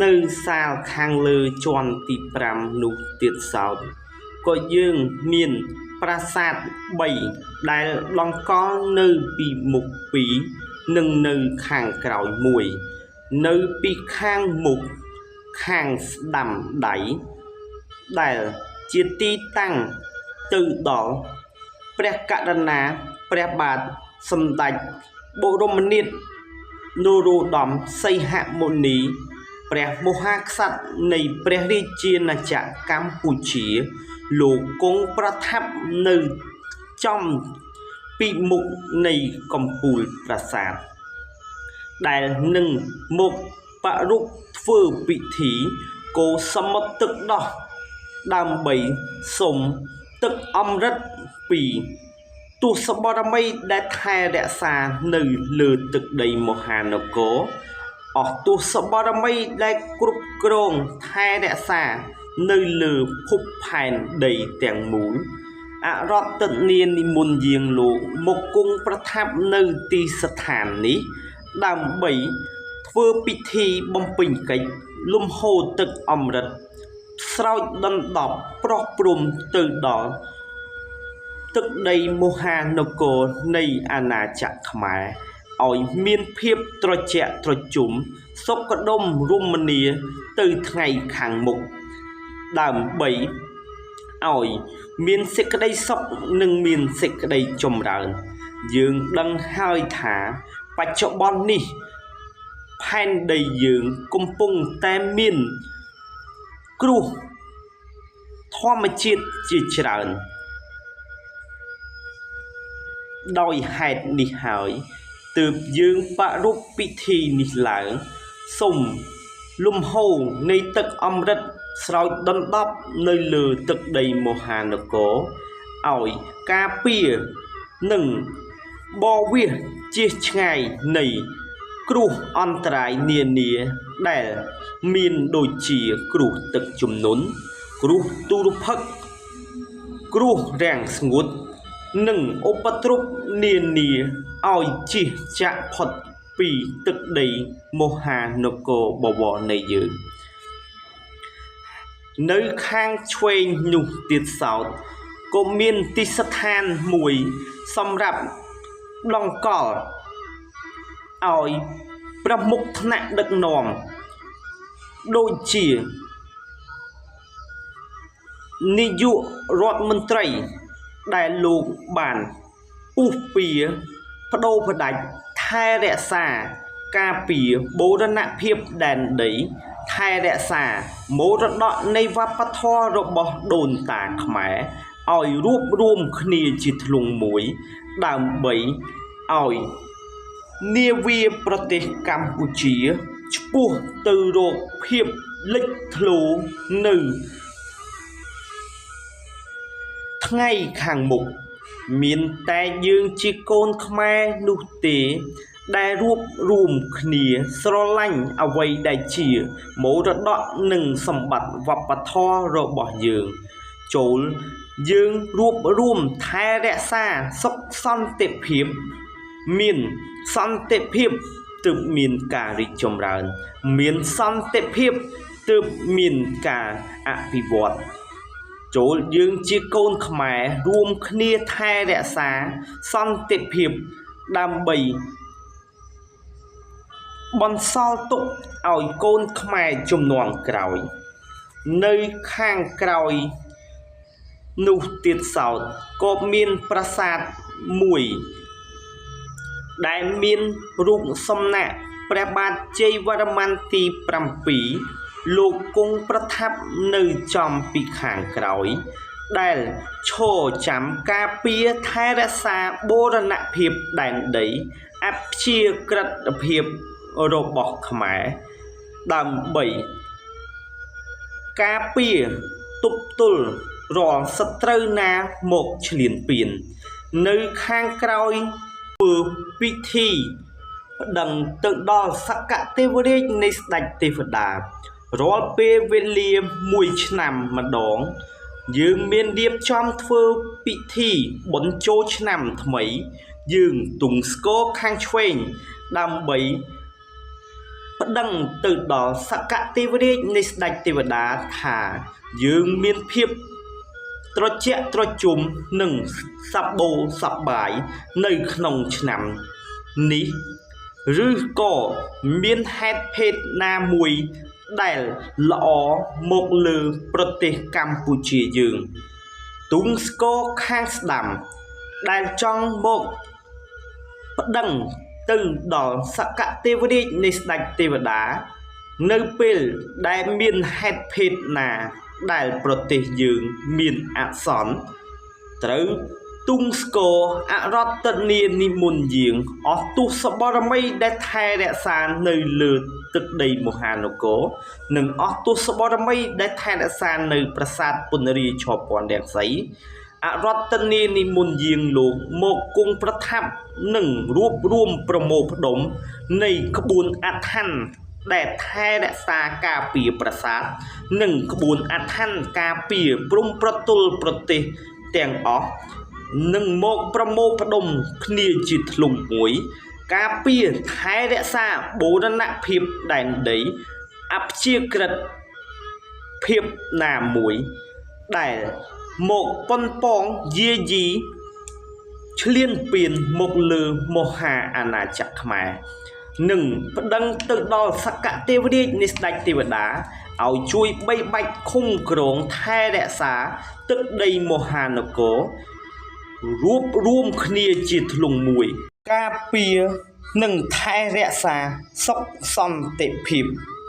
នៅសាលខាងលើជាន់ទី5នោះទៀតសោតក៏យើងមានប្រាសាទ3ដែលដង្កល់នៅពីមុខ2និងនៅខាងក្រោយ1នៅពីខាងមុខខាងស្ដាំដៃដែលជាទីតាំងទៅដល់ព្រះករុណាព្រះបាទសម្ដេចបរមនាថនរោត្តមសីហមុនីព្រះមហាក្សត្រនៃព្រះរាជាណាចក្រកម្ពុជាលោកគង់ប្រថាប់នៅចំពីមុខនៃកំពូលប្រាសាទដែលនឹងមកប្រារព្ធធ្វើពិធីកូរសមុទ្រទឹកដោះដើម្បីសុំទឹកអម្រឹតពីទសបរមីដែលថែរក្សានៅលើទឹកដីមហានគរអស់ទសបរមីដែលគ្រប់គ្រងថែរក្សានៅលើភពផែនដីទាំងមូលអរតនានិមន្តយាងលោកមកគង់ប្រថាប់នៅទីស្ថាននេះដើម្បីធ្វើពិធីបំពេញកិច្ចលំហូរទឹកអម្រឹតស្រោចដណ្ដប់ប្រោះព្រំទៅដល់ទឹកដីមហានគរនៃអាណាចក្រខ្មែរឲ្យមានភាពត្រជាក់ត្រជុំសុខដុមរមនាទៅថ្ងៃខាងមុខដើម្បីឲ្យមានសេចក្តីសុខនិងមានសេចក្តីចម្រើនយើងដឹងហើយថាបច្ចុប្បន្ននេះផែនដីយើងកំពុងតែមានគ្រោះធម្មជាតិជាច្រើនដោយហេតុនេះហើយទើបយើងប្រារព្ធពិធីនេះឡើងសូមលំហូរនៃទឹកអម្រឹតស្រោចដណ្ដប់នៅលើទឹកដីមហានគរឲ្យការពារនិងបវាសជៀសឆ្ងាយនៃគ្រោះអន្តរាយនានាដែលមានដូចជាគ្រោះទឹកជំនន់គ្រោះទុរភិក្សគ្រោះរាំងស្ងួតនិងឧបទ្រពនានាឲ្យជៀសចាកផុតពីទឹកដីមហានគរបវរនៃយើងនៅខាងឆ្វេងនោះទៀតសោតក៏មានទីស្ថានមួយសម្រាប់ដង្កល់ឲ្យប្រមុខថ្នាក់ដឹកនាំដូចជានាយករដ្ឋមន្ត្រីដែលលោកបានពុះពៀបដូរផ្ដាច់ថែរក្សាការពារបូរណភាពដែនដីថែរក្សាមរតកនៃវប្បធម៌របស់ដូនតាខ្មែរឲ្យរួបរួមគ្នាជាធ្លុងមួយដើម្បីឲ្យនាវាប្រទេសកម្ពុជាឆ្ពោះទៅរកភាពលេចធ្លោនៅថ្ងៃខាងមុខមានតែយើងជាកូនខ្មែរនោះទេដែលរួបរួមគ្នាស្រឡាញ់អ្វីដែលជាមរតកនិងសម្បត្តិវប្បធម៌របស់យើងចូលយើងរួបរួមថែរក្សាសុខសន្តិភាពមានសន្តិភាពទើបមានការរីកចម្រើនមានសន្តិភាពទើបមានការអភិវឌ្ឍចូលយើងជាកូនខ្មែររួមគ្នាថែរក្សាសន្តិភាពដើម្បីបន្សល់ទុកឲ្យកូនខ្មែរជំនាន់ក្រោយនៅខាងក្រោយនោះទៀតសោតក៏មានប្រាសាទមួយដែលមានរូបសំណាកព្រះបាទជ័យវរ្ម័នទី7លោកគង់ប្រថាប់នៅចំពីខាងក្រោយដែលឈរចាំការពារថែរក្សាបូរណភាពដែនដីអព្យាក្រឹតភាពរបស់ខ្មែរដើម្បីការពារទប់ទល់រាល់សត្រូវណាមកឈ្លានពាននៅខាងក្រោយធ្វើពិធីប្តឹងទៅដល់សក្កទេវរាជនៃស្ដេចទេវតារាល់ពេលវេលាមួយឆ្នាំម្ដងយើងមានរៀបចំធ្វើពិធីបុណ្យចូលឆ្នាំថ្មីយើងទង់ស្គរខាងឆ្វេងដើម្បី ប្តឹងទៅដល់សកទេវរាជនៃស្ដេចទេវតាថាយើងមានភាពត្រជាក់ត្រជុំនិងសប្បូរសប្បាយនៅក្នុងឆ្នាំនេះឬក៏មានហេតុភេទណាមួយដែលល្អមកលើប្រទេសកម្ពុជាយើង ទូងស្គរខាងស្ដាំដែលចង់មកប្តឹងទៅដល់សកទេវរាជនៃស្ដេចទេវតា នៅពេលដែលមានហេតុភេទណាដែលប្រទេសយើងមានអាសន្នត្រូវទូងស្គរអរតនីនិមន្តយាងអស់ទសបរមីដែលថែរក្សានៅលើទឹកដីមហានគរនិងអស់ទសបរមីដែលថែរក្សានៅប្រាសាទពន្រាឆពន្ធរង្សីអរតនីនិមន្តយាងលោកមកគង់ប្រថាប់និងរួបរួមប្រមូលផ្ដុំនៃក្បួនអដ្ឋានដែលថែរក្សាការពារប្រាសាទនិងក្បួនអដ្ឋានការពារព្រំប្រទល់ប្រទេសទាំងអស់នឹងមកប្រមូលផ្ដុំគ្នាជាធ្លុងមួយ ការពារថែរក្សាបូរណភាពដែនដីអព្យាក្រឹតភាពណាមួយដែលមកប៉ុនប៉ងយាយីឈ្លានពានមកលើមហាអាណាចក្រខ្មែរនិងប្តឹងទៅដល់សកទេវរាជនៃស្ដេចទេវតាឲ្យជួយបីបាច់ឃុំក្រងថែរក្សាទឹកដីមហានគររួបរួមគ្នាជាធ្លុងមួយ ការពារនិងថែរក្សាសុខសន្តិភាព។